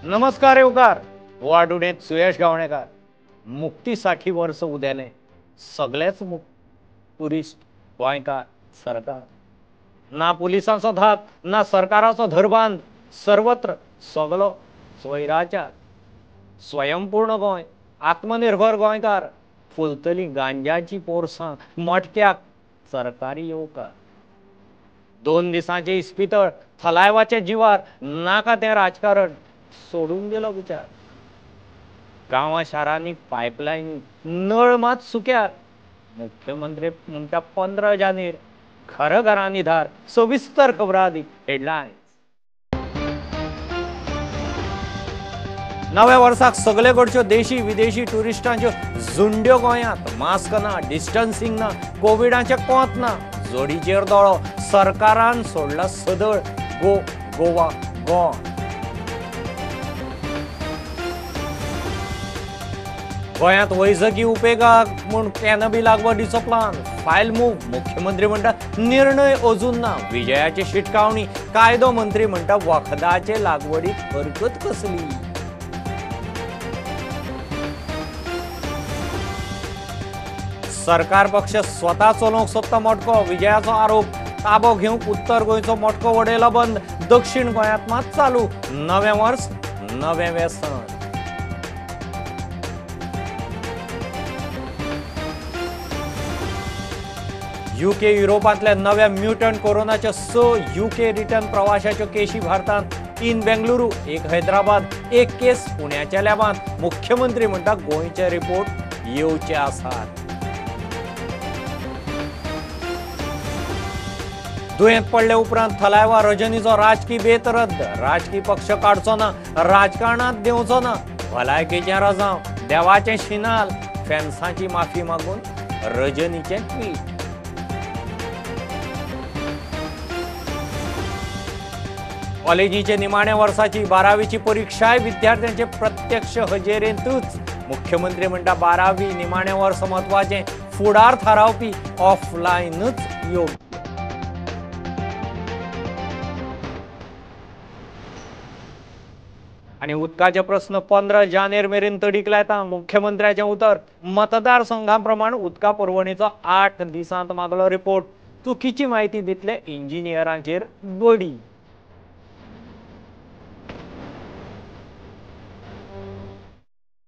नमस्कार येवकार वाडुडेंत सुयश गावणेकार. मुक्तीसाठी वर्स उदेलें, सगळेच टुरिस्ट गोंयकार सरकार ना पुलिसांचो धाक ना सरकाराचो धरबांद, सर्वत्र सगळो स्वैराचार. स्वयंपूर्ण गोंय, आत्मनिर्भर गोंयकार, फुलतली गांजाची पोरसां, मटक्याक सरकारी येवकार. 2 दिसांचे इस्पितळ, थलायवाचे जिवार, नाका तें राजकारण सोडून दिलो विचार. गांवां शारांनी पायपलायनी नळ मात सुक्यार. मुख्यमंत्री म्हणटा 15 जानेर घराघरांनी धार. सविस्तर खबरां आदी हेडलायन्स. नव्या वर्साक सगळे कडच्यो देशी विदेशी टुरिस्टांच्यो झुंड्यो गोंयांत. मास्क ना, डिस्टन्सिंग ना, कोविडाचें कोंत ना, जोडीचेर दोळो. सरकारान सोडला सदळ. गो गोवा गोंय. गोंयांत वैजकी उपेगाक म्हूण कॅनबी लागवडीचो प्लान. File move. मुख्यमंत्री म्हणटा निर्णय अजून ना. विजयाची शिटकावणी. कायदो मंत्री म्हणटा वखदाचे लागवडीक हरकत कसली. सरकार पक्ष स्वता चलोवंक सोदता मटको. विजयाचो आरोप. ताबो घेवंक उत्तर गोंयचो मटको वडयला बंद. दक्षिण गोंयांत मात चालू. नवें वर्स नवें व्यसन. युके युरोपांतल्या नव्या म्युटंट कोरोनाच्या 6 युके रिटर्न प्रवाशाच्यो केशी भारतांत. 3 बेंगलुरू, 1 हैदराबाद, 1 केस पुण्याच्या लॅबांत. मुख्यमंत्री म्हणटा गोंयचे रिपोर्ट येवचे आसात. दुयेंत पडले उपरांत थलायवा रजनीचो राजकी बेत रद्द. राजकी पक्ष काडचो ना, राजकारणांत देंवचो ना. भलायकेचें रजांव, देवाचें शिनाल. फॅन्सांची माफी मागून रजनीचें ट्वीट. कॉलेजीचे निमाण्या वर्साची 12वीची परिक्षाय विद्यार्थ्यांचे प्रत्यक्ष हजेरेंतूच. मुख्यमंत्री म्हणटा 12वी निमाणे वर्स म्हत्वाचें, फुडार थारावपी, ऑफलायनूच योग्य. आनी उदकाचे प्रस्न 15 जानेर मेरेन तडीक लायता. मुख्यमंत्र्याचें उतर. मतदारसंघा प्रमाण उदका पुरवणेचो 8 दिसांत मागलो रिपोर्ट. चुकीची म्हायती दितले इंजिनियरांचेर बडी.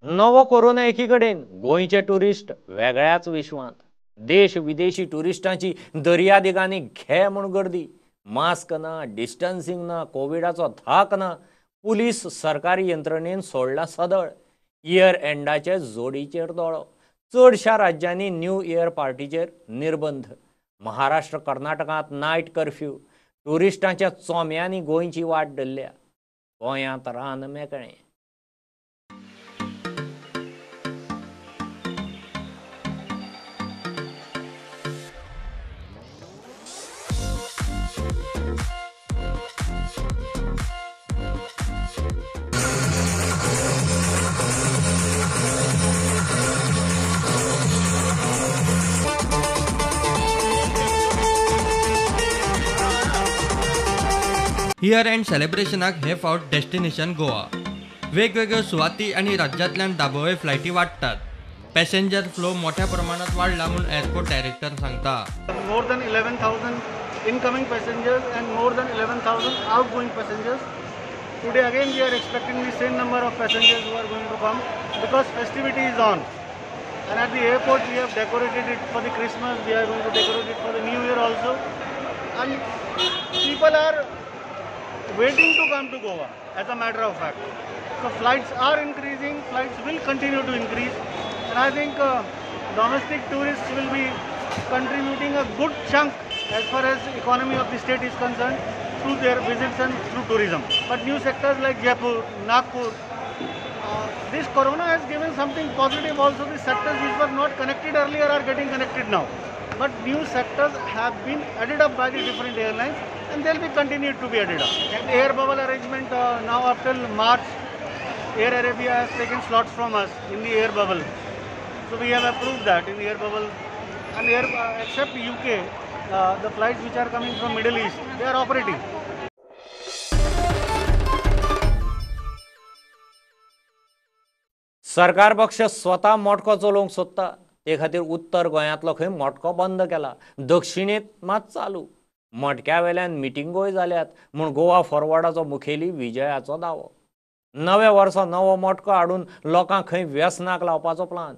नवो कोरोना एकीकडेन, गोंयचे टुरिस्ट वेगळ्याच विश्वांत. देश विदेशी टुरिस्टांची दर्यादेगांनी घे म्हूण गर्दी. मास्क ना, डिस्टन्सिंग ना, कोविडाचो धाक ना. पुलीस सरकारी यंत्रणेन सोडला सदळ. इयर एंडाचे जोडीचेर दोळो. चडशा राज्यांनी न्यू इयर पार्टीचेर निर्बंध. महाराष्ट्र कर्नाटकांत नायट कर्फ्यू. टुरिस्टांच्या चोम्यांनी गोंयची वाट धरल्या. गोंयांत रान मेकळें. इयर एंड सेलिब्रेशनाक हे फावट डेस्टिनेशन गोवा. वेगवेगळ्यो सुवाती आनी राज्यांतल्यान दाबोळे फ्लायटी वाडटात. पॅसेंजर फ्लो मोठ्या प्रमाणात वाडला म्हूण एअरपोर्ट डायरेक्टर सांगता. More than 11,000 incoming passengers and more than 11,000 outgoing passengers. Today again we are expecting the same number of passengers who are going to come because festivity is on. And at the airport we have decorated it for the Christmas, we are going to decorate it for the New Year also. And people are waiting to come to Goa, as a matter of fact. So flights are increasing, flights will continue to increase, and I think domestic tourists will be contributing a good chunk as far as economy of the state is concerned through their visits and through tourism. But new sectors like Jaipur, Nagpur, this corona has given something positive also. The sectors which were not connected earlier are getting connected now. But new sectors have been added up by the different airlines, and they'll be continued to be added up. The air bubble arrangement now up till March, Air Arabia has taken slots from us in the air bubble. So we have approved that in the air bubble. And air, except UK, the flights which are coming from Middle East, they are operating. सरकार पक्ष स्वता मोटको चलोवंक सोदता, ते खातीर उत्तर गोंयांतलो खंय मोटको बंद केला, दक्षिणेंत मात चालू. मटक्या वेल्यान मिटिंगोय जाल्यात म्हूण गोवा फॉरवर्डाचो मुखेली विजयाचो दावो. नव्या वर्सा नवो मटको हाडून लोकांक खंय व्यसनाक लावपाचो प्लान.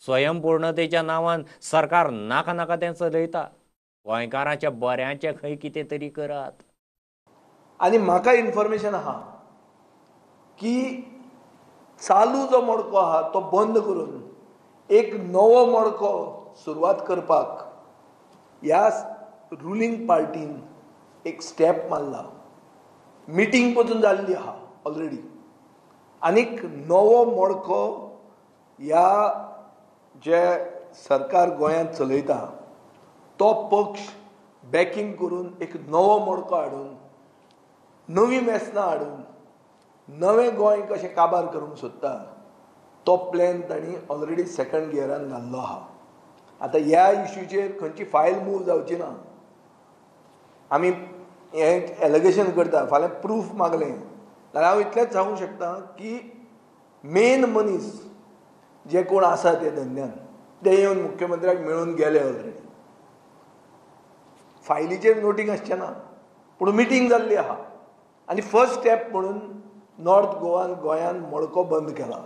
स्वयंपूर्णतेच्या नांवान सरकार नाका नाका तें चलयता. गोंयकारांच्या बऱ्यांचें खंय कितें तरी करात. आनी म्हाका इन्फॉर्मेशन आहा की चालू जो मडको आहा तो बंद करून एक नवो मडको सुरवात करपाक ह्या रुलिंग पार्टीन एक स्टेप मारला. मिटींग पसून जाल्ली आहा ऑलरेडी. आनीक नवो मडको ह्या जे सरकार गोंयांत चलयता तो पक्ष बॅकिंग करून एक नवो मडको हाडून नवी वेसनां हाडून नवें गोंय कशें काबार करूंक सोदता तो प्लॅन तांणी ऑलरेडी सेकंड गियरान घाल्लो आहा. आतां ह्या इश्यूचेर खंयची फायल मूव जावची ना. आमी हें एलिगेशन करता, फाल्यां प्रूफ मागलें जाल्यार हांव इतलेंच सांगूंक शकता की मेन मनीस जे कोण आसा ते धंद्यान ते येवन मुख्यमंत्र्याक मेळून गेले ऑलरेडी. फायलीचेर नोटींग आसचें ना, पूण मिटींग जाल्ली आहा आनी फर्स्ट स्टेप म्हणून नॉर्थ गोवान गोंयान मडको बंद केला.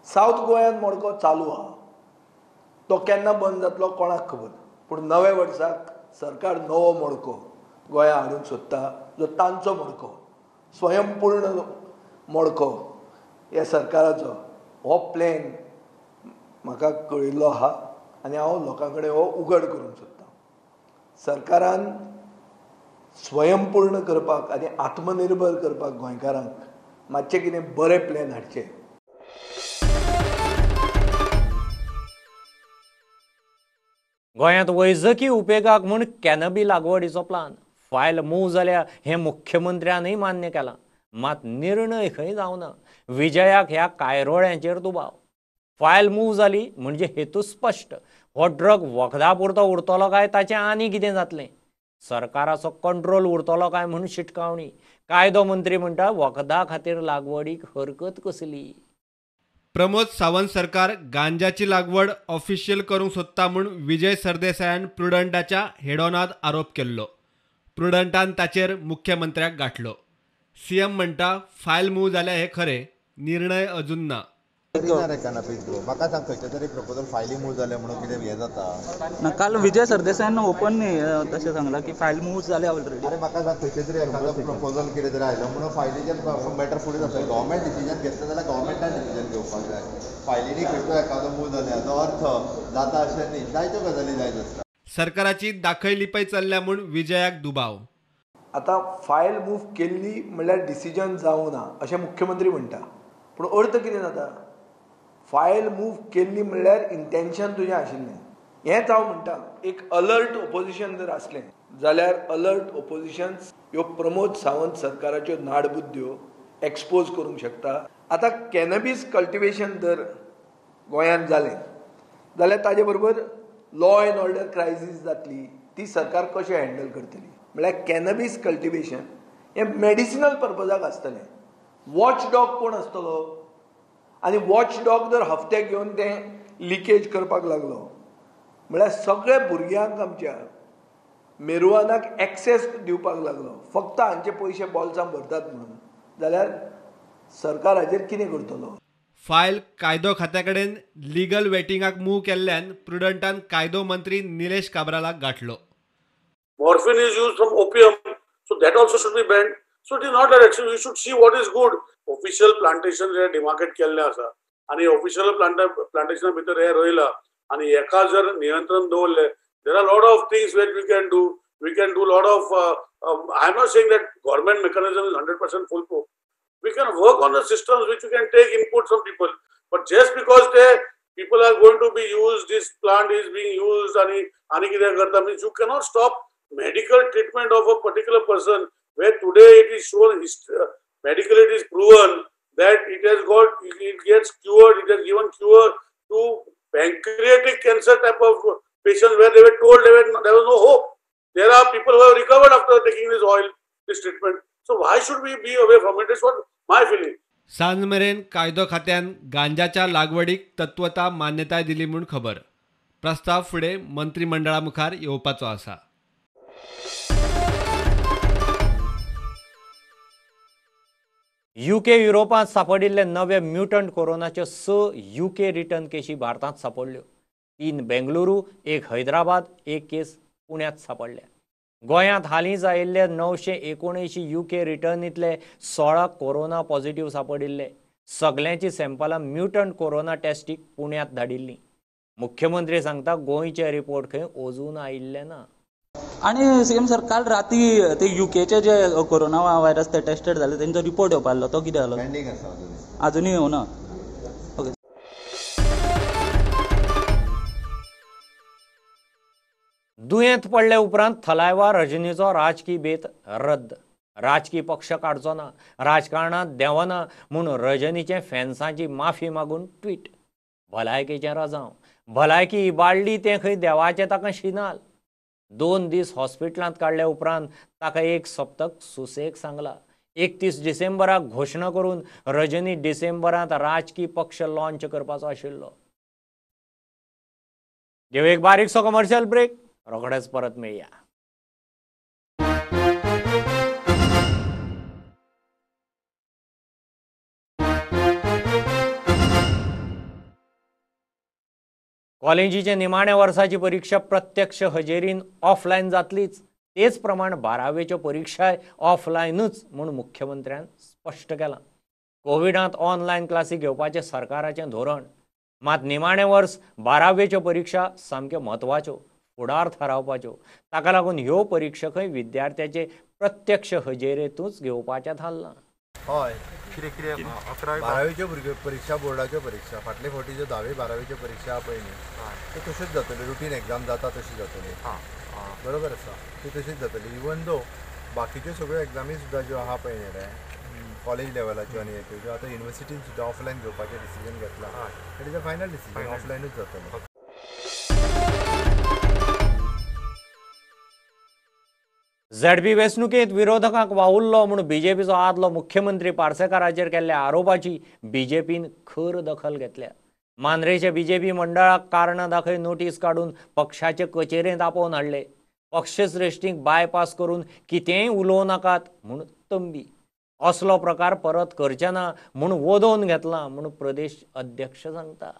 सावथ गोंयान मडको चालू आहा, तो केन्ना बंद जातलो कोणाक खबर, पूण नव्या वर्साक सरकार नवो मडको गोंया हाडूंक सोदता, जो तांचो मडको, स्वयंपूर्ण मडको ह्या सरकाराचो हो प्लॅन म्हाका कळिल्लो आहा आनी हांव लोकां कडेन हो उगड करूंक सोदतां. सरकारान स्वयंपूर्ण करपाक आनी आत्मनिर्भर करपाक गोंयकारांक मातशें कितें बरें प्लॅन हाडचें. गोंयांत वैजकी उपेगाक म्हूण कॅनबी लागवडीचो प्लान फायल मूव जाल्या हें मुख्यमंत्र्यानय मान्य केलां, मात निर्णय खंय जावना. विजयाक ह्या कायरोळ्यांचेर दुबाव. फायल मूव जाली म्हणजे हेतू स्पश्ट, हो ड्रग वखदा पुरतो उरतलो काय ताचें आनी कितें जातलें, सरकाराचो कंट्रोल उरतलो काय म्हूण शिटकावणी. कायदो मंत्री म्हणटा वखदा खातीर लागवडीक हरकत कसली. प्रमोद सावंत सरकार गांजाची लागवड ऑफिशियल करूंक सोदता म्हूण विजय सरदेसायान प्रुडंटाच्या हेडॉनांत आरोप केल्लो. प्रुडंटान ताचेर मुख्यमंत्र्याक गांठलो. सीएम म्हणटा फायल मूव जाल्या हें खरें, निर्णय अजून ना. म्हाका सांग खंयचे तरी प्रपोजल फायली मूव जाले म्हणून कितें हें जाता ना. काल विजय सरदेसायान ओपन तशें सांगलां की फायल मूव जाल्या ऑलरेडी. अरे म्हाका सांग खंयचे तरी एखादो प्रपोजल कितें तरी आयलो म्हणून फायलीचेर मॅटर फुडें जाता. गव्हर्मेंट डिसिजन घेतलें जाल्यार गव्हर्मेंटान डिसिजन घेवपाक जाय. फायलींनी खंयचो एखादो मूव जाल्या हाचो अर्थ जाता अशें न्ही, जायत्यो गजाली जायत आसता. सरकाराची दाखय लिपय चल्ल्या म्हूण विजयाक दुबाव. आतां फायल मूव केल्ली म्हणल्यार डिसिजन जावंक ना अशें मुख्यमंत्री म्हणटा, पूण अर्थ कितें जाता? फायल मूव केल्ली म्हणल्यार इंटेन्शन तुजें आशिल्लें. हेंच हांव म्हणटा, एक अलर्ट ओपोजिशन जर आसलें जाल्यार अलर्ट ओपोजिशन ह्यो प्रमोद सावंत सरकाराच्यो नाडबुद्ध्यो एक्सपोज करूंक शकता. आतां कॅनबीस कल्टिवेशन जर गोंयांत जालें जाल्यार ताजे बरोबर लॉ एंड ऑर्डर क्रायसीस जातली, ती सरकार कशें हँडल करतली? म्हळ्यार कॅनबीस कल्टिवेशन हें मेडिसिनल पर्पजाक आसतलें. वॉच डॉग कोण आसतलो? आनी वॉच डॉग जर हफ्त्याक घेवन तें लिकेज करपाक लागलो म्हळ्यार सगळ्या भुरग्यांक आमच्या मेरुवानाक एक्सेस दिवपाक लागलो, फक्त हांचे पयशे बॉल्सां भरतात म्हणून, जाल्यार सरकार हाचेर कितें करतलो? फायल कायदो खात्या कडेन लिगल वेटिंगाक मूव केल्ल्यान प्रुडंटान कायदो मंत्री Nilesh काब्रालाक गांठलो. Morphine is used from opium, so that also should be banned. So it is not direction. You should see what is good. Official plantation hey demarcate केल्लें आसा आनी ऑफिशियल प्लांटेशना भितर हें रोयलां आनी हेका जर नियंत्रण दवरलें, there are lot of things which we can do. We can do lot of I am not saying that government mechanism is 100% full proof. We can work on the systems which you can take input from people, but just because they people are going to be used, this plant is being used ani ani कितें करता, means you cannot stop medical treatment of a particular person where today it is shown, medically it is proven that it has got, it gets cured, it has given cure to pancreatic cancer type of patients where they were told there was no hope. There are people who have recovered after taking this oil, this treatment. So why should we be away from it? Is what my feeling. सांज मेरेन कायदो खात्यान गांजाच्या लागवडीक तत्वता मान्यताय दिली म्हूण खबर. प्रस्ताव फुडें मंत्रिमंडळा मुखार येवपाचो आसा. युके युरोपांत सांपडिल्ले नवे म्युटंट कोरोनाच्यो 6 युके रिटर्न केशी भारतांत सांपडल्यो. 3 बेंगलुरू, 1 हैदराबाद, 1 केस पुण्यांत सांपडल्या. गोंयांत हालींच आयिल्ले 979 युके रिटर्नींतले 16 कोरोना पॉझिटिव्ह सांपडिल्ले. सगल्यांची सॅम्पलां म्युटंट कोरोना टेस्टीक पुण्यांत धाडिल्लीं. मुख्यमंत्री सांगता गोंयचे रिपोर्ट खंय अजून आयिल्ले ना. आनी सीएम सर, काल राती ते युकेचे जे कोरोना व्हायरस ते टेस्टेड जाले तेंचो रिपोर्ट येवपा आसलो, तो कितें जालो? पेंडींग आसा, अजुनूय येवना. ओके. दुयेंत पडले उपरांत थलायवा रजनीचो राजकी बेत रद्द. राजकी पक्ष काडचो ना, राजकारणांत देंवना म्हूण रजनीचे फॅन्सांची माफी मागून ट्वीट. भलायकेचें रजांव, भलायकी इबाडली तें खंय देवाचें ताका शिनाल. 2 दीस हॉस्पिटलांत काडल्या उपरांत ताका 1 सप्तक सुसेग सांगला. 31 डिसेंबराक घोशणा करून रजनी डिसेंबरांत राजकी पक्ष लॉन्च करपाचो आशिल्लो. घेवं एक बारीकसो कमर्शियल ब्रेक, रोखडेच परत मेळया. कॉलेजीचे निमाण्या वर्साची परीक्षा प्रत्यक्ष हजेरीन ऑफलायन जातलीच, तेच प्रमाण 12वेच्यो परीक्षाय ऑफलायनूच म्हूण मुख्यमंत्र्यान स्पश्ट केलां. कोविडांत ऑनलायन क्लासी घेवपाचें सरकाराचें धोरण, मात निमाणें वर्स 12वेच्यो परीक्षा सामक्यो म्हत्वाच्यो, फुडार थारावपाच्यो. ताका लागून ह्यो परीक्षा खंय विद्यार्थ्याचे प्रत्यक्ष हजेरेंतूच घेवपाचें थारलां. हय, कितें कितें 12वेच्यो भुरगे परीक्षा, बोर्डाच्यो परीक्षा फाटले फावटी ज्यो 10वी 12वेच्यो परीक्षा पळय न्ही, त्यो तश्योच जातल्यो. रुटीन एग्जाम जाता तशी जातली, बरोबर आसा, ती तशीच जातली. इवन दो बाकीच्यो सगळ्यो एग्जामी सुद्दां ज्यो आहा पळय न्ही रे कॉलेज लेवलाच्यो आनी हेच्यो, आतां युनिवर्सिटीन सुद्दां ऑफलायन घेवपाचें डिसिजन घेतलां. It is a final decision, ऑफलायनूच जातलें. झेडपी वेंचणुकेंत विरोधकांक वावुरलो म्हूण बीजेपीचो आदलो मुख्यमंत्री पार्सेकाराचेर केल्ल्या आरोपाची बीजेपीन खर दखल घेतल्या. मांद्रेच्या बीजेपी मंडळाक कारणां दाखय नोटीस काडून पक्षाचे कचेरेंत आपोवन हाडले. पक्षश्रेश्ठींक बायपास करून कितेंय उलोवं नाकात म्हूण तंबी. असलो प्रकार परत करचे ना म्हूण वदोवन घेतला म्हूण प्रदेश अध्यक्ष सांगता.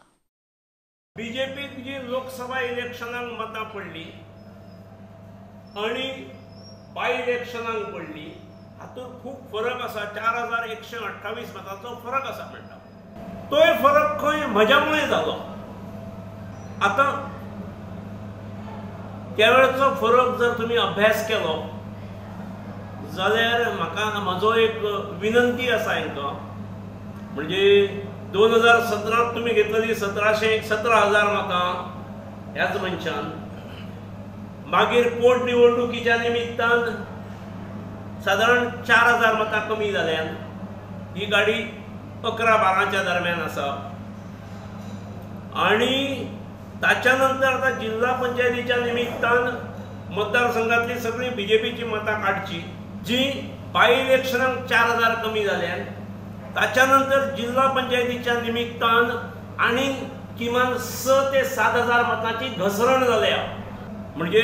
बीजेपीक जी लोकसभा इलेक्शनाक मतां पडली आनी बाय इलेक्शनाक पडली हातूंत खूब फरक आसा. 4128 मतांचो फरक आसा म्हणटा. तोय फरक खंय म्हज्या मुळे जालो. आतां त्या वेळचो फरक जर तुमी अभ्यास केलो जाल्यार म्हाका म्हजो एक विनंती आसा हांकां, म्हणजे 2017 तुमी घेतलेली 17,000 मतां ह्याच मनशान, मागीर पोटनिवडणुकीच्या निमित्तान सादारण 4,000 मतां कमी जाल्यान ही गाडी 11-12च्या दरम्यान आसा. आनी ताच्या नंतर आतां जिल्हा पंचायतीच्या निमित्तान मतदारसंघातली सगळी बीजेपीची मतां काडची जी बाय इलेक्शनाक 4,000 कमी जाल्यान, ताच्या नंतर जिल्हा पंचायतीच्या निमित्तान आनी किमान 6 ते 7,000 मतांची घसरण जाल्या. म्हणजे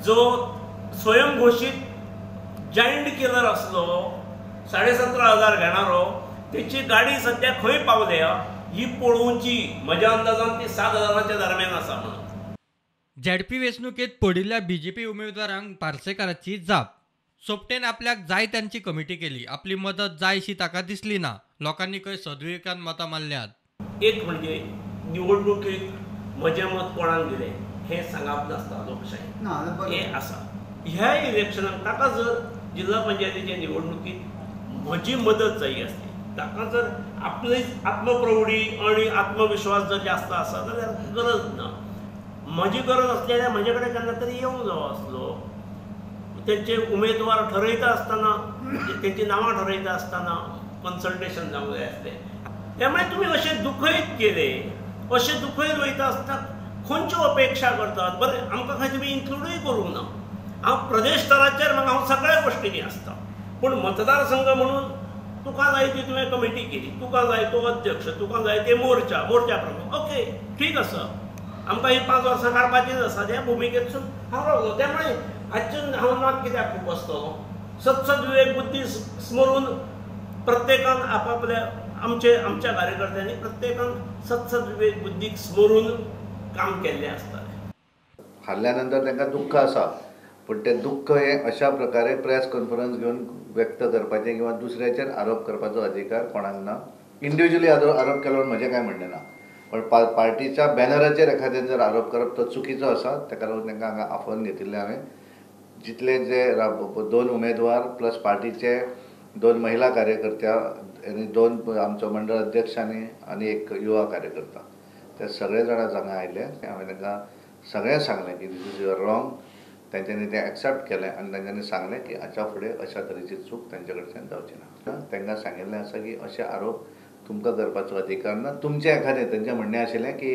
जो स्वयंघोशीत जायंट किलर आसलो 17,500 घेणारो, तेची गाडी सद्या खंय पावल्या ही पळोवची. म्हज्या अंदाजान ती 7,000च्या दरम्यान आसा म्हणून. झेडपी वेंचणुकेंत पडिल्ल्या बीजेपी उमेदवारांक पार्सेकाराची जाप. सोपटेन आपल्याक जाय तांची कमिटी केली, आपली मदत जायशी ताका दिसली ना. लोकांनी खंय सदविवेकान मतां मारल्यात. एक म्हणजे निवडणुकेक म्हजें मत कोणाक दिलें हें सांगप नासता लोकशाही, हें आसा. ह्या इलेक्शनाक ताका जर जिल्हा पंचायतीच्या निवडणुकीत म्हजी मदत जाय आसली, ताका जर आपली आत्मप्रवडी आनी आत्मविश्वास जर जास्त आसा जाल्यार गरज ना. म्हजी गरज आसली जाल्यार म्हजे कडेन केन्ना तरी येवंक जावो आसलो. तेंचे उमेदवार ठरयता आसतना, तेंची नांवां ठरयता आसतना कन्सल्टेशन जावंक जाय आसलें. त्यामुळे तुमी अशें दुखयत गेले, अशें दुखयत वयता आसतना खंयच्यो अपेक्षा करतात? बरें, आमकां खंय तुमी इन्क्लुडूय करूंक ना. हांव प्रदेश स्तराचेर म्हाका हांव सगळ्या गोश्टींनी आसता, पूण मतदारसंघ म्हणून तुका जाय ती तुवें कमिटी केली, तुका जाय तो अध्यक्ष, तुका जाय ते मोर्चा मोर्चा प्रमुख, ओके ठीक आसा, आमकां ही 5 वर्सां काडपाचीच आसा ह्या भुमिकेतसून हांव रावलो. त्यामुळे हातून हांव नाक कित्याक खूब आसतलो. सत्सद विवेक बुद्धी स्मरून प्रत्येकान आपापल्या आमचे आमच्या कार्यकर्त्यांनी प्रत्येकान सत्सद विवेक बुद्धीक स्मरून काम केल्लें आसतालें. हारल्या नंतर तांकां दुख्ख आसा, पूण तें दुख्ख हें अशा प्रकारे प्रेस कॉन्फरन्स घेवन व्यक्त करपाचें किंवा दुसऱ्याचेर आरोप करपाचो अधिकार कोणाक ना. इंडिविज्युअली आरोप केलो म्हजें कांय म्हणणें ना, पण पार्टीच्या बॅनराचेर एखाद्यान जर आरोप करप तो चुकीचो आसा. ताका लागून तांकां हांगा आफोवन घेतिल्लें हांवें. जितले जे 2 उमेदवार प्लस पार्टीचे 2 महिला कार्यकर्त्या आनी 2 आमचो मंडळ अध्यक्ष आनी 1 युवा कार्यकर्ता, ते सगळे जाणां हांगा आयले. हांवें तांकां सगळें सांगलें की this is your wrong. तांच्यांनी तें एक्सेप्ट केलें आनी तांच्यांनी सांगलें की हाच्या फुडें अशा तरेची चूक तांचे कडच्यान जावची ना. तांकां सांगिल्लें आसा की अशे आरोप तुमकां करपाचो अधिकार ना. तुमचें एखादें तांचें म्हणणें आशिल्लें की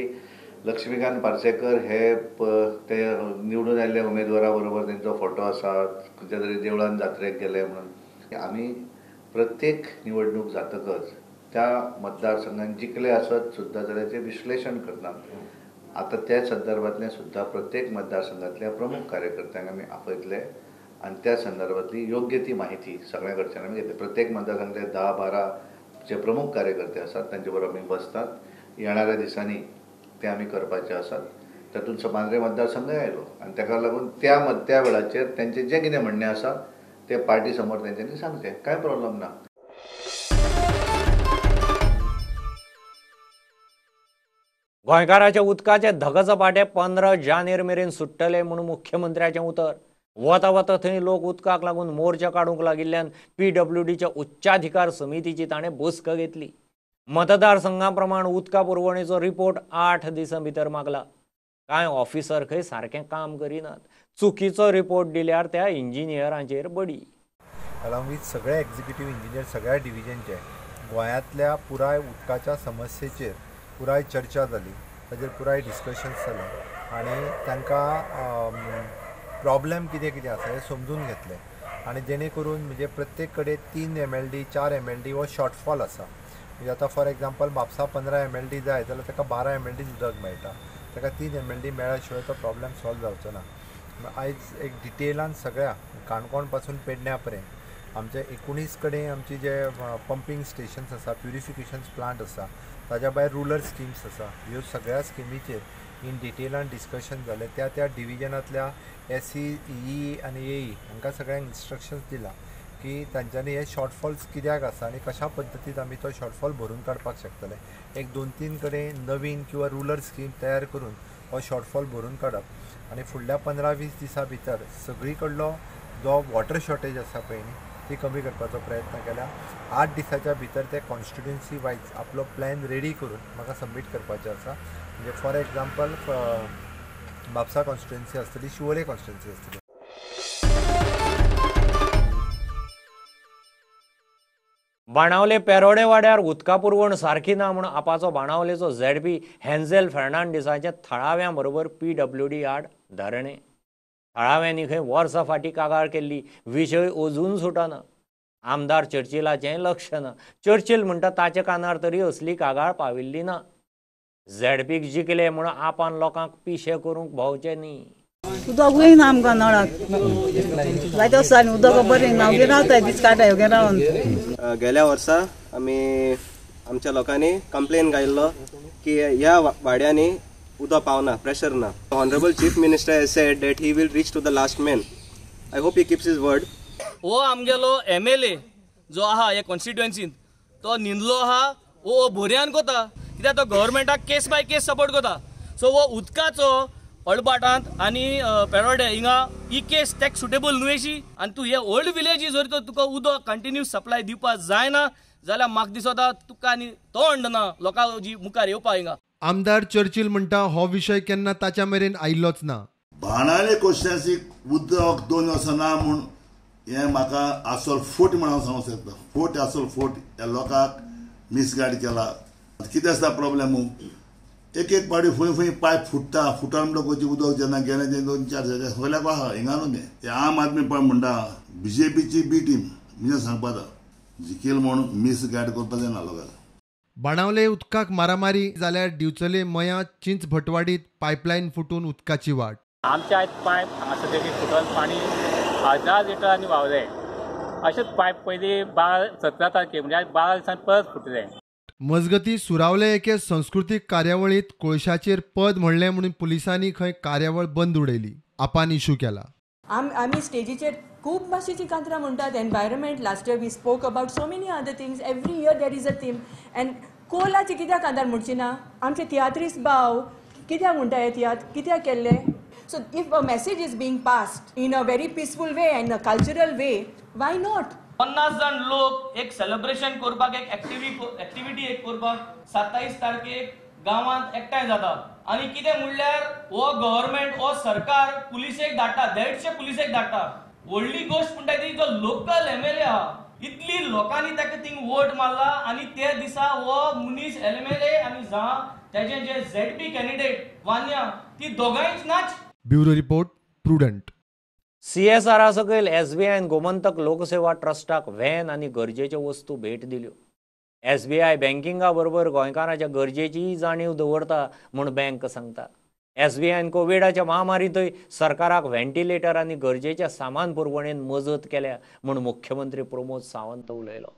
लक्ष्मीकांत पार्सेकर हे ते निवडून आयिल्ल्या उमेदवारा बरोबर तांचो फोटो आसा, खंयच्या तरी देवळान जात्रेक गेले म्हणून. आमी प्रत्येक निवडणूक जातकच त्या मतदारसंघान जिखले आसत सुद्दां जाल्यार तें विश्लेशण करतात. आतां त्या संदर्भांतलें सुद्दां प्रत्येक मतदारसंघांतल्या प्रमुख कार्यकर्त्यांक आमी आपयतले आनी त्या संदर्भांतली योग्य ती माहिती सगळ्या कडच्यान आमी घेतली. प्रत्येक मतदारसंघांतले 10-12 जे प्रमुख कार्यकर्ते आसात तांचे बरोबर आमी बसतात. येणाऱ्या दिसांनी ते आमी करपाचे आसात. तातूंत मांद्रे मतदारसंघय आयलो आनी ताका लागून त्या वेळाचेर तांचें जें कितें म्हणणें आसा तें पार्टी समोर तांच्यांनी सांगचें, कांय प्रॉब्लम ना. गोंयकाराच्या उदकाचे धगचपाटे 15 जानेर मेरेन सुट्टले म्हूण मुख्यमंत्र्याचें उतर. वता वता थंय लोक उदकाक लागून मोर्चा काडूंक लागिल्ल्यान पीडब्ल्यूडीच्या उच्चाधिकार समितीची ताणें बसका घेतली. मतदारसंघा प्रमाण उदका पुरवणेचो रिपोर्ट 8 दिसां भितर मागला. कांय ऑफिसर खंय सारकें काम करिनात. चुकीचो रिपोर्ट दिल्यार त्या इंजिनियरांचेर बडी. अलॉंग विथ सगळे एक्झिक्युटीव इंजिनियर सगळ्या डिविजनचे गोंयांतल्या पुराय उदकाच्या समस्येचेर पुराय चर्चा जाली, ताजेर पुराय डिस्कशन्स जालें आनी तांकां प्रॉब्लेम कितें कितें आसा हें समजून घेतलें आनी जेणे करून म्हणजे प्रत्येक कडेन 3 MLD 4 MLD हो शॉर्टफॉल आसा. म्हणजे आतां फॉर एग्जाम्पल म्हापसा 15 MLD जाय जाल्यार ताका 12 MLD उदक मेळटा, ताका 3 MLD मेळ्ळ्या शिवाय तो प्रॉब्लेम सॉल्व जावचो ना. आयज एक डिटेलान सगळ्या काणकोण पासून पेडण्या पर्यंत आमच्या 19 कडेन आमची जे पंपींग स्टेशन्स आसा, प्युरिफिकेशन प्लांट आसा, ताज्या भायर रुरल स्किम्स आसा, ह्यो सगळ्या स्किमीचेर इन डिटेलान डिस्कशन जालें. त्या त्या डिविजनांतल्या SE, EE आनी AE हांकां सगळ्यांक इन्स्ट्रक्शन्स दिला की तांच्यांनी हे शॉर्टफॉल्स कित्याक आसा आनी कशा पद्दतीन आमी तो शॉर्टफॉल भरून काडपाक शकतले. एक 2-3 कडेन नवीन किंवा रुरल स्कीम तयार करून हो शॉर्टफॉल भरून काडप आनी फुडल्या 15-20 दिसां भितर सगळी कडलो जो वॉटर शॉर्टेज आसा पळय न्ही ती कमी करपाचो प्रयत्न केला. 8 दिसाच्या भितर ते कॉन्स्टिट्युएन्सी वायज आपलो प्लॅन रेडी करून म्हाका सबमीट करपाचें आसा. म्हणजे फॉर एग्जाम्पल म्हापसा कॉन्स्टिट्युएन्सी आसतली, शिवोले कॉन्स्टिट्युएन्सी आसतली. बाणावले पेरोडे वाड्यार उदका पुरवण सारकी ना म्हूण आपाचो बाणावलेचो ZP Hansel फेर्नांडीसाचे थळाव्यां बरोबर पीडब्ल्यूडी आड धरणें. थळाव्यांनी खंय वर्सां फाटीं कागाळ केल्ली, विशय अजून सुटना. आमदार चर्चिलाचें लक्ष ना. चर्चिल म्हणटा ताच्या कानार तरी असली कागाळ पाविल्ली ना. झेडपीक जिखले म्हूण आपान लोकांक पिशे करूंक भोंवचें न्ही. उदक वयना आमकां नळाक जायते वर्सां उदक बरें ना, रावताय दीस काडटाय रावन. गेल्या वर्सा आमी आमच्या लोकांनी कंप्लेन घायल्लो की ह्या वाड्यांनी उदक पावना, प्रेशर ना. Honourable chief minister has said that he will reach to the last man. I hope he keeps his word. हो आमगेलो MLA जो आहा ह्या कॉन्स्टिट्युएन्सीन तो न्हिंदलो आहा, वो भोरयान कोता कित्याक तो गव्हर्मेंटाक केस बाय केस सपोर्ट कोता. सो हो उदकाचो अळबाटांत आनी पेरोडे हिंगा ही केस तेक सुटेबल न्हय अशी. आनी तूं हे ओल्ड विलेजी जर तर तुका उदक कंटिन्यूस सप्लाय दिवपाक जायना जाल्यार म्हाका दिसता तुका आनी तोंड ना लोकां जी मुखार येवपा हिंगा. आमदार चर्चिल म्हणटा हो विशय केन्ना ताच्या मेरेन आयिल्लोच ना. बाणावले कॉन्स्टिट्युएन्सीक उदक 2 वर्सां ना म्हूण हें म्हाका आसल फोट म्हण हांव सांगूंक शकता. फोट आसल फोट ह्या लोकांक मिसगायड केला. कितें आसता प्रॉब्लेम, एक एक पावटी खंय खंय पायप फुट्टा, फुटल म्हणटकूच उदक जेन्ना गेलें तें 2-4 जाग्यार सगल्याक आहा हिंगा न्हू तें. आम आदमी पण म्हणटा बीजेपीची बी टीम म्हणजे सांगपाचा जिखील म्हूण मिसगायड करपाक जायना लोकांक. बाणावले उदकाक मारामारी जाल्यार दिवचले मयां चिंच भटवाडीत पायपलायन फुटून उदकाची वाट. आमच्या आयज पायप हांगासर देखील फुटून पाणी 1000 लिटर आनी व्हांवलें. अशेंच पायप पयलीं 12-17 तारखे म्हणजे 12 दिसांनी परत फुटलें. मजगती सुरावले एके संस्कृतीक कार्यावळींत कोळशाचेर पद म्हणलें म्हणून पुलिसांनी खंय कार्यावळ बंद उडयली. आपान इशू केला. आमी स्टेजीचेर खूब भाशेची कांतरां म्हणटात. Environment last year we spoke about so many other things. Every year there is a theme. And कोलाची कित्याक कांतार म्हणची ना? आमचे तियात्रीस भाव कित्याक म्हणटा हे तियात्र कित्याक केल्ले? So if a message is being passed in a very peaceful way and a cultural way, why not? 50 जाण लोक एक सेलिब्रेशन करपाक, एक एक्टिविटी एक करपाक 27 तारखेक गांवांत एकठांय जाता आनी कितें म्हणल्यार हो गव्हर्मेंट हो सरकार पुलिसेक धाडटा, 150 पुलिसेक धाडटा. व्हडली गोश्ट म्हणटा ती जो लोकल एमएलए आहा, इतली लोकांनी ताका थिंग वोट मारला आनी त्या दिसा हो मनीस एमएलए आनी जा तेजे जे झेडपी कॅन्डिडेट वान्या ती दोगांयच नाच. Bureau report, Prudent. सीएसआरा सकयल एसबीआयन गोमंतक लोकसेवा ट्रस्टाक व्हॅन आनी गरजेच्यो वस्तू भेट दिल्यो. एसबीआय बँकिंगा बरोबर गोंयकारांच्या गरजेचीय जाणीव दवरता म्हूण बँक सांगता. एसबीआयन कोविडाच्या महामारींतय सरकाराक व्हेंटिलेटर आनी गरजेच्या सामान पुरवणेन मजत केल्या म्हूण मुख्यमंत्री प्रमोद सावंत उलयलो.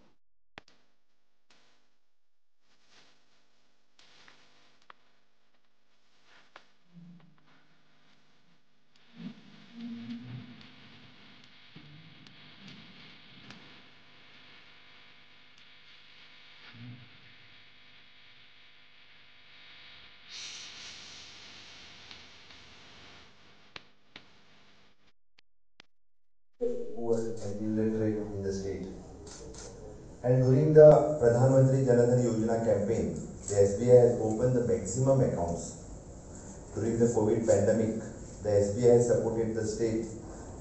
Illiterate in the state. And during the Pradhan Mantri Jan Dhan Yojana campaign, the SBI has opened the maximum accounts. During the COVID pandemic, the SBI has supported the state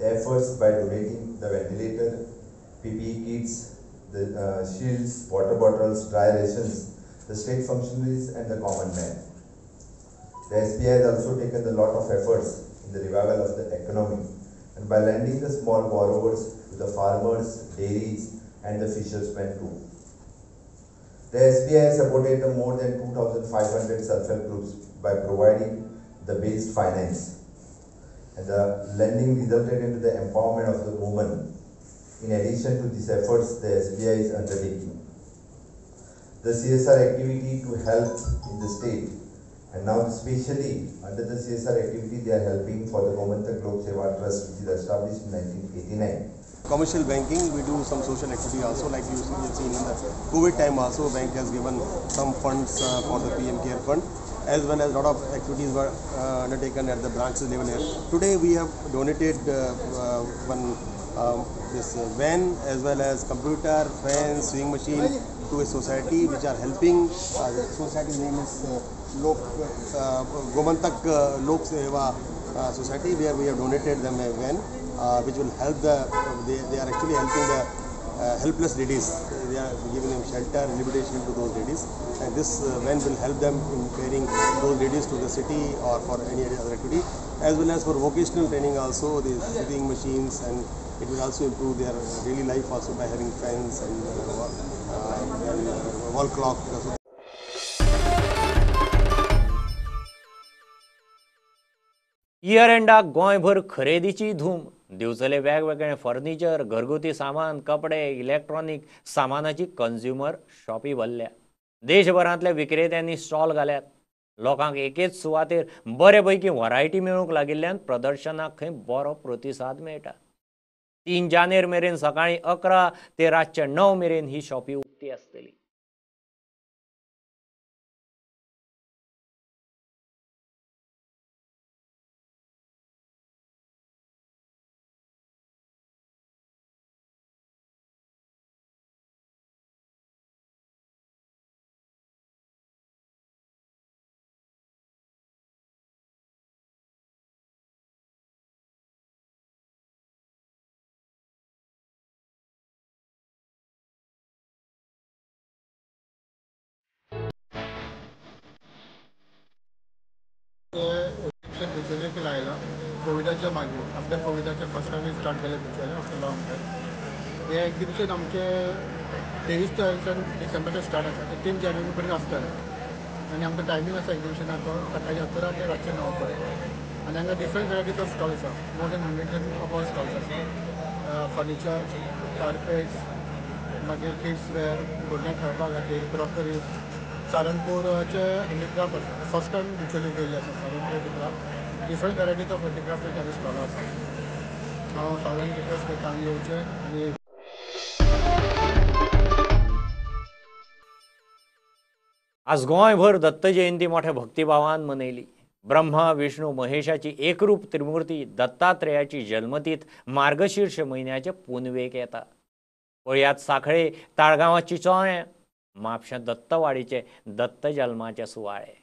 efforts by donating the ventilator, PPE kits, the shields, water bottles, dry rations, the state functionaries and the common man. The SBI has also taken a lot of efforts in the revival of the economy and by lending the small borrowers to the farmers, dairies and the fishermen too. The SBI has supported the more than 2,500 self-help groups by providing the base finance, and the lending resulted into the empowerment of the women. In addition to these efforts, the SBI is undertaking the CSR activity to help in the state, and now especially under the CSR activity they are helping for the Gomantak Lok Seva Trust, which is established in 1989. Commercial banking, we do some social activity also, like you have seen in the COVID time also, bank has given some funds for the PM Care Fund, as well as a lot of activities were undertaken at the branches level here. Today we have donated one this van as well as computer, fan, sewing machine to a society which are helping. The society name is Lok Gomantak Lok Seva Society, where we have donated them a van which will help the, they are actually helping the helpless ladies. They are giving them shelter, rehabilitation to those ladies, and this van will help them in carrying those ladies to the city or for any other activity, as well as for vocational training also, the sewing machines, and it will also improve their daily life also by having fans and wall clock. Year एंडाक गोंयभर खरेदीची धूम. दिवचले वेगवेगळे furniture, घरगुती सामान, कपडे, electronic सामानाची consumer shoppe भरल्या. देशभरांतल्या विक्रेत्यांनी स्टॉल घाल्यात. लोकांक एकेच सुवातेर बरे पैकी व्हरायटी मेळूंक लागिल्ल्यान प्रदर्शनाक खंय बरो प्रतिसाद मेळटा. 3 जानेर मेरेन सकाळीं 11 ते रातचे 9 मेरेन ही शॉपी उक्ती आसतली. दिवचले आयला कोविडाच्या मागीर आपल्या कोविडाच्या फर्स्ट टायम स्टार्ट केलें दिवचले आफ्टर लॉंग टायम. हें एक्झिबिशन आमचें 23 तारखेच्यान डिसेंबराच्यान स्टार्ट आसा ते 3 जानेवारी पर्यंत आसतलें. आनी आमकां टायमींग आसा एग्जिबिशनाचो सकाळी 11 ते रातचे 9 पर्यंत. आनी हांगा डिफरंट वेरायटीचो स्टॉल आसा, मोर दॅन 100 अबाव स्टॉल्स आसा. फर्निचर, कार्पेट्स, मागीर किड्स वेअर, भुरग्यांक खेळपा खातीर क्रॉकरीज. सारंगपूरचे हँडीक्राफ्ट आसा, फर्स्ट टायम एक्चुअली केल्ले आसा Sarangpur handicraft. Different varieties of handicraft तांचे स्टॉल आसा. हांव सगळ्यांक रिक्वेस्ट करता हांगा येवचें आनी आज गोंयभर दत्त जयंती मोठ्या भक्तिभावान मनयली. ब्रह्मा विष्णू महेशाची एकरूप त्रिमूर्ती दत्तात्रेयाची जन्मतीथ मार्गशीर्ष म्हयन्याचे पुनवेक येता. पळयात साखळे, ताळगांवां, चिचोळें, म्हापशें दत्तवाडीचे दत्त जल्माचे सुवाळे.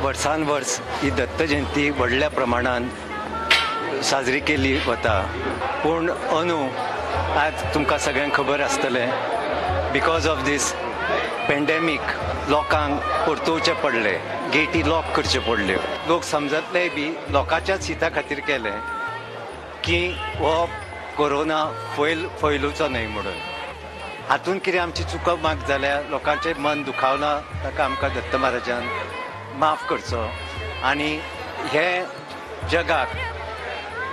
वर्सान वर्स ही दत्त जयंती व्हडल्या प्रमाणान साजरी केली वता. पूण अंदू आज तुमकां सगळ्यांक खबर आसतलें, because of these pandemic लोकांक परतुवचें पडलें, गेटी लॉक करच्यो पडल्यो. लोक समजतले बी लोकांच्याच हिता खातीर केलें की हो कोरोना फैलुचो न्हय म्हणून. हातूंत कितें आमची चुको माग जाल्यार लोकांचें मन दुखावलां ताका आमकां दत्त महाराजान माफ करचो आनी हे जगाक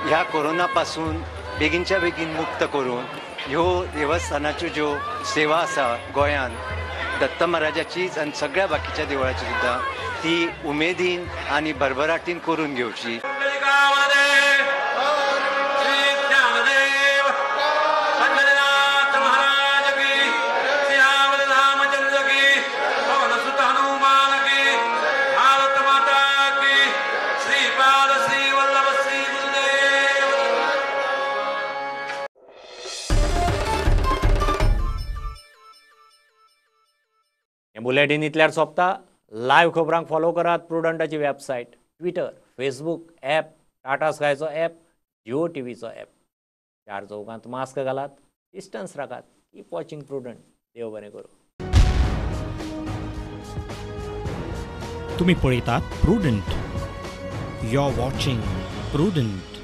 ह्या कोरोना पासून बेगीनच्या बेगीन मुक्त करून ह्यो देवस्थानाच्यो ज्यो सेवा आसा गोंयांत दत्त महाराजाचीच आनी सगळ्या बाकीच्या देवळाची सुद्दां ती उमेदीन आनी भरभराटीन करून घेवची. बुलेटीन इतल्यार सोंपता. लायव्ह खबरांक फॉलो करात प्रुडंटाची website, Twitter, Facebook app, Tata स्कायचो app, Jio टीव्हीचो app. चार चौगांत मास्क घालात, डिस्टन्स राखात. Keep watching Prudent. देव बरें करूं. तुम्ही पळयतात Prudent. You are watching Prudent.